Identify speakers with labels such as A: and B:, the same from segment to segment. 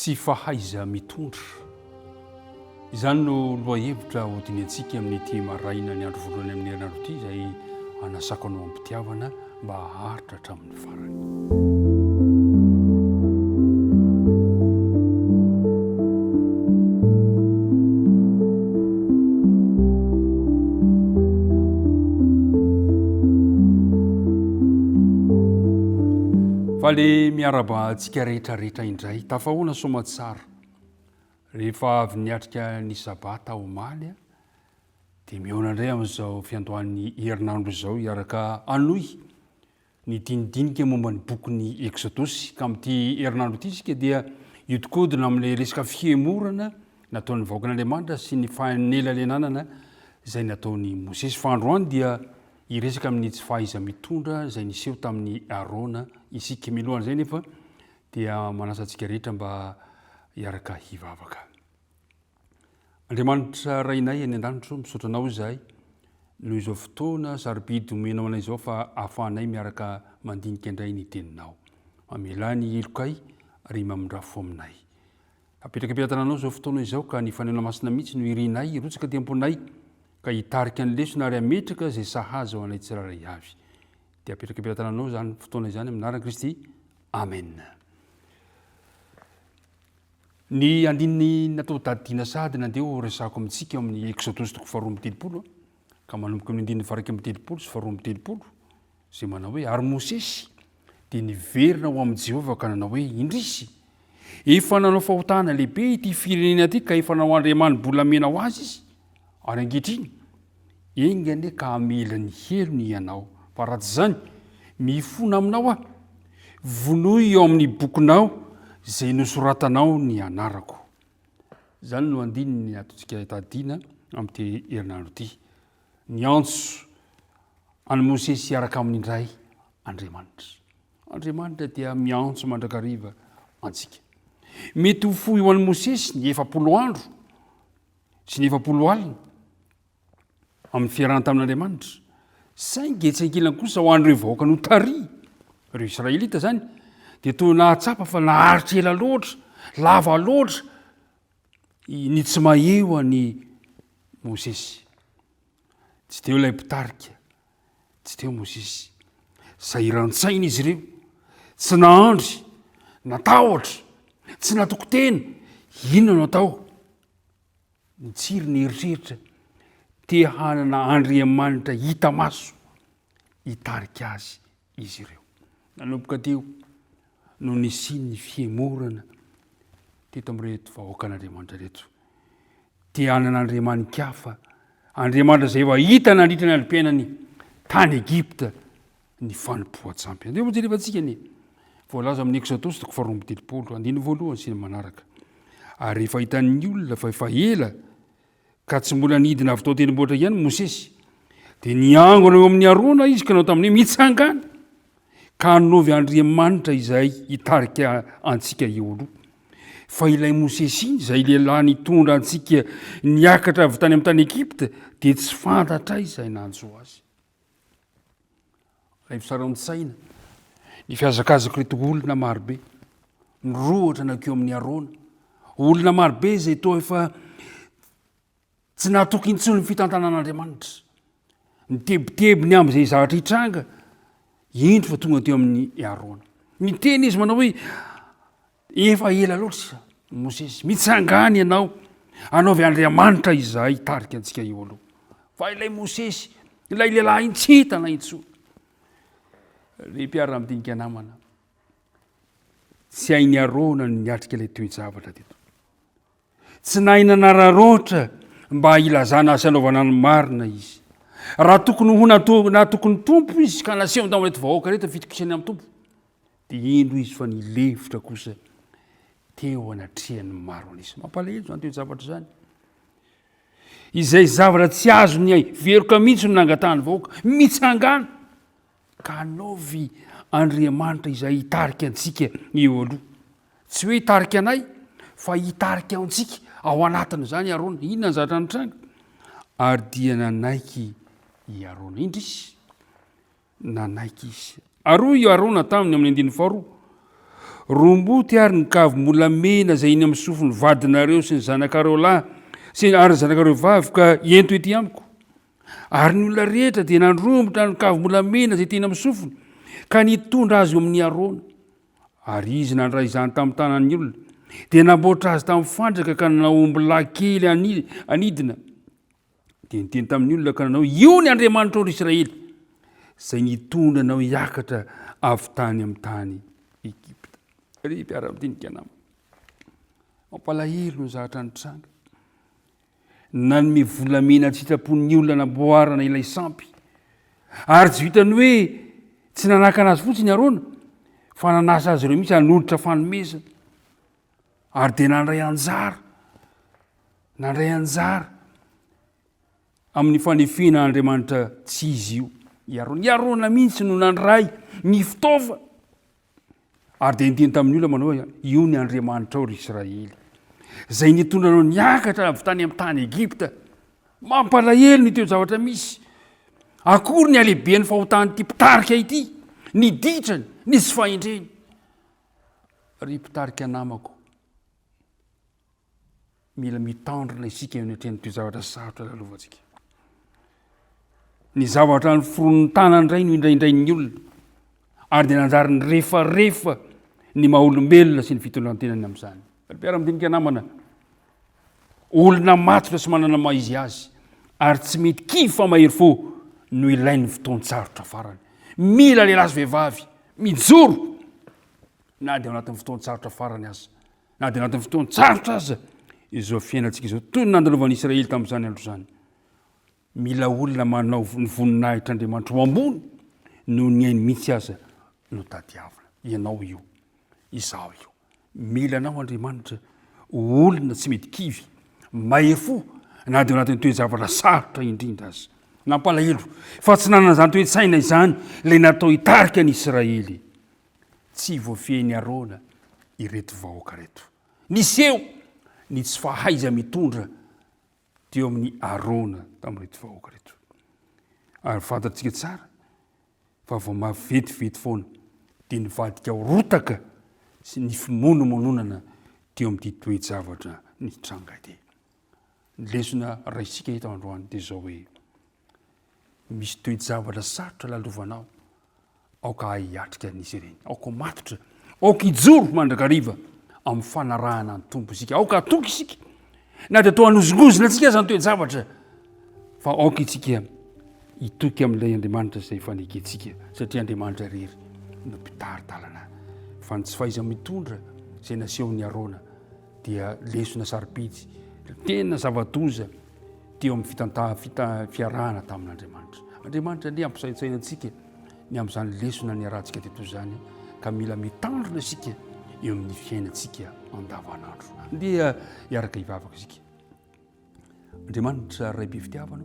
A: Tsy fahaiza-mitondra. Izany no lohahevitra hodinihantsika amin'ity maraina ny andro voalohany amin'ny herinandro ity izay hanasako anao am-pitiavana mba haharitra hatramin'ny farany. Faly miarahaba antsika rehetra rehetra indray. Tafahoana soamatsara. Rehefa avy niatrika ny sabata omaly dia mihaona indray amin'izao fiandohan'ny herinandro izao hiaraka hanohy ny dinidinika momba ny bokin'ny Eksodosy. Ka amin'ity herinandro ity isika dia hiodikodina amin'ilay resaka fihemorana nataon'ny vahoakan'Andriamanitra sy ny fanelanelanana izay nataon'i Mosesy. Fa androany dia hiresaka amin'ny tsy fahaiza-mitondra izay niseho tamin'i Arona isika. Milohan'izay nefa dia manasa antsika rehetra mba hiaraka hivavaka. Andriamanitra Rainay any an-danitra o, misaotra Anao izahay noho izao fotoana sarobidy omenao anay izao fa ahafahanay miaraka mandinika indray ny Teninao. Mamelà ny helokay ary mamindrà fo aminay. Apetraka am-pelatananao izao fotoana izao ka ny Fanela Masina mihitsy no irinay hirotsaka aty am-ponay ka hitarika ny lesona ary hametraka izay sahaza ho anay tsirairay avy. Dia apetraka am-pelatananao izany fotoana izany amin'ny anaran'i Kristy. Amen. Ny andininy natao tadidiana sahady nandeha ho resahako amintsika ao amin'ny Eksodosy toko faharoa amby telopolo ka manomboka amin'ny andininy faha 31 sy faharoa amby telopolo izay manao hoe ary Mosesy dia niverina ho amin'i Jehovah ka nanao hoe indrisy efa nanao fahotana lehibe ity firenena ity ka efa nanao andriamani-bolamena ho azy izy ary ankehitriny Enga anie ka hamela ny helony Ianao, fa raha tsy izany, mifona aminao aho. Vonoy eo amin'ny bokinao izay nosoratanao ny anarako. Izany no andininy ataontsika tadiana amin'ity herinandro ity. Niantso an'i Mosesy hiaraka aminy indray Andriamanitra. Andriamanitra dia miantso mandrakariva antsika. Mety ho fohy ho an'i Mosesy ny 40 andro sy ny 40 alina amin'ny fiarahana tamin'Andriamanitra. Saingy etsy ankilany kosa ho an'ireo vahoaka notarihy, ireo Israelita izany, dia toa nahatsapa fa naharitra ela loatra, lava loatra ny tsy maheo an'i Mosesy. Tsy teo ilay mpitarika, tsy teo Mosesy. Sahiran-tsaina izy ireo, tsy nahandry, natahotra, tsy natoky tena, inona no atao? Nitsiry ny eritreritra te hanana Andriamanitra hita maso hitarika azy izy ireo. Nanomboka teo no nisian'ny fihemorana teto amin'ireto vahoakan'Andriamanitra ireto. Te hanana Andriamani-kafa, Andriamanitra izay efa hita nandritra ny androm-piainany tany Egypta ny fanompoan-tsampy. Andeha hojerevantsika ny voalaza amin'ny Eksodosy toko faharoa amby telopolo, andininy voalohany sy ny manaraka. Ary rehefa hitan'ny olona fa efa ela ka tsy mbola nidina avy tao an-tendrombohitra ihany Mosesy, dia niangona eo amin'i Arona izy ka nanao taminy hoe, Mitsangàna, ka hanaovy andriamanitra izay hitarika antsika eo aloha. Fa ilay Mosesy iny, izay lehilahy nitondra antsika niakatra avy tany amin'ny tany Egypta, dia tsy fantatray izay nanjo azy. Ilay fisaran-tsaina, ny fihazakazak'ireto olona marobe nirohotra nankeo amin'i Arona. Olona marobe izay toa efa tsy natoky intsony ny fitantanan'Andriamanitra. Nitebiteby ny amin'izay zavatra hitranga, indro fa tonga teo amin'i Arona. Niteny izy manao hoe, Efa ela loatra Mosesy, mitsangàna ianao, anaovy Andriamanitra izahay hitarika antsika eo aloha. Fa ilay Mosesy, ilay lehilahy iny tsy hitana intsony. Ry mpiara-midinika namana, tsy hain'i Arona ny niatrika ilay toe-javatra teto. Tsy nahay nanararaotra mba hilazana sy hanaovana ny marina izy. Raha tokony ho natoky ny Tompo izy ka nasehony tamin'ireto vahoaka ireto ny fitokisany amin'ny Tompo, Dia indro izy fa nilefitra kosa teo anatrehan'ny maro an'isa. Mampalahelo izany toe-javatra izany. Izay zavatra tsy azony ay veroka mihitsy no nangatahan'ny vahoaka. Mitsangàna ka anaovy Andriamanitra izay hitarika antsika eo aloha. Tsy hoe hitarika anay fa hitarika antsika ao anatin'izany Arona. Inona ny zavatra nitranga? Ary dia nanaiky i Arona. Indrisy. Nanaiky izy. Ary hoy i Arona taminy amin'ny andininy faharoa, Romboty ary ny kavim-bolamena izay eny amin'ny sofin'ny vadinareo sy ny zanakareo lahy sy ary ny zanakareo vavy ka ento ety amiko. Ary ny olona rehetra dia nandrombotra ny kavim-bolamena izay teny amin'ny sofiny ka nitondra azy eo amin'i Arona. Ary izy nandray izany tamin'ny tanan'ny olona, dia namboatra azy tamin'ny fandraka ka nanao ombilahy kely anidina. Dia niteny tamin'ny olona ka nanao, Io ny Andriamanitrao, ry Israely, izay nitondra anao hiakatra avy tany amin'ny tany Egypta. Ry mpiara-midinika namana, mampalahelo ny zavatra nitranga. Nanome volamena an-tsitrapon'ny olona namboarana ilay sampy. Ary tsy vitan'ny hoe tsy nanakana azy fotsiny Arona, fa nanasa azy ireo mihitsy hanolotra fanomezana. Ary dia nandray anjara, nandray anjara amin'ny fanefena Andriamanitra tsy izy io. I Arona, i Arona mihitsy no nandray ny fitaovana. Ary dia niteny tamin'ny olona manao hoe, Io ny Andriamanitrao, ry Israely, izay nitondra anao niakatra avy tany amin'ny tany Egypta. Mampalahelo ny toe-javatra misy. Akory ny halehiben'ny fahotan'ity mpitarika ity, ny ditrany, ny tsy fahendreny. Ry mpitarika namako, Mila mitandrina isika eo anatrehan'ny toe-javatra sarotra lalovantsika. Ny zavatra noforonin'ny tanana indray no indraindrain'ny olona, ary dia nanjary nirefarefa ny maha olombelona sy ny fitondran-tenany amin'izany. Ry mpiara-midinika namana, olona matotra sy manana maha izy azy ary tsy mety kivy fa mahery fo no ilain'ny fotoan-tsarotra farany. Mila lehilahy sy vehivavy mijoro na dia ao anatin'ny fotoan-tsarotra farany aza. Na dia anatin'ny fotoan-tsarotra aza izao fiainantsika izao, toy ny nandalovan'ny Israely tamin'izany andro izany, mila olona manao ny voninahitr'Andriamanitra ho ambony noho ny ainy mihitsy aza no tadiavina. Ianao io, izaho io. Mila anao Andriamanitra ho olona tsy mety kivy, mahery fo na dia ao anatin'ny toe-javatra sarotra indrindra aza. Nampalahelo fa tsy nanana izany toe-tsaina izany ilay natao hitarika ny Israely. Tsy voafehin'i Arona ireto vahoaka ireto. Niseho ny tsy fahaiza-mitondra teo amin'i Arona tamin'ireto vahoaka ireto. Ary fantatsika tsara fa vao mavetivety foana dia nivadika ho rotaka sy ny fimonomononana teo amin'ity toe-javatra nitranga ity. Ny lesona raisika eto androany dia izao hoe misy toe-javatra sarotra lalovanao, aoka hahay hiatrika an'izy ireny, aoka ho matotra, aoka hijoro mandrakariva amin'ny fanarahana ny Tompo isika, aoka hatoky isika, na dia toa hanozongozona antsika aza ny toe-javatra, fa aoka isika hitoky amin'ilay Andriamanitra izay efa nekentsika, satria Andriamanitra irery no mpitari-dalana. Fa ny tsy fahaiza-mitondra izay nasehon'i Arona dia lesona sarobidy, tena zava-doza teo amin'ny fitanta fita fiarahana tamin'Andriamanitra. Andriamanitra anie hampisaintsaina antsika ny amin'izany lesona niarahantsika teto izany ka mila mitandrina isika eo amin'ny fiainantsika andavanandro. Andeha hiaraka hivavaka isika. Andriamanitra Ray be fitiavana,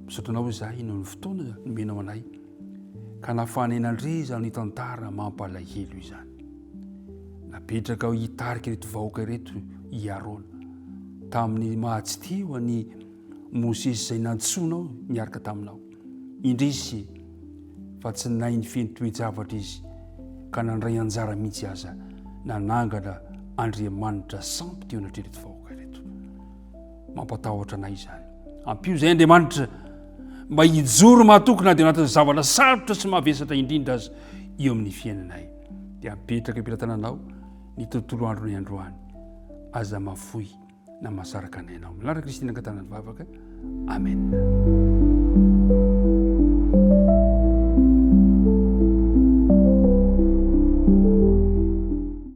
A: misaotra anao izahay noho ny fotoana nomenao anay ka nahafahanay nandre izany tantara mampalahelo izany. Napetraka hitarika ireto vahoaka ireto i Arona tamin'ny maha tsy teo an'i Mosesy izay nantsoinao niaraka taminao. Indrisy fa tsy nahay nifehy ny toe-javatra izy ka nandray anjara mihitsy aza nanangana andriamanitra sampy teo anatrehan'ireto vahoaka ireto. Mampatahotra anay izany. Ampio izay Andriamanitra mba hijoro mahatoky na dia anatin'ny zavatra sarotra sy mavesatra indrindra aza eo amin'ny fiainanay. Dia apetraka am-pelatananao ny tontolo andronay androany. Aza mafoy na mahasaraka anay ianao. Milaza Kristy nangatana ny vavaka. Amen.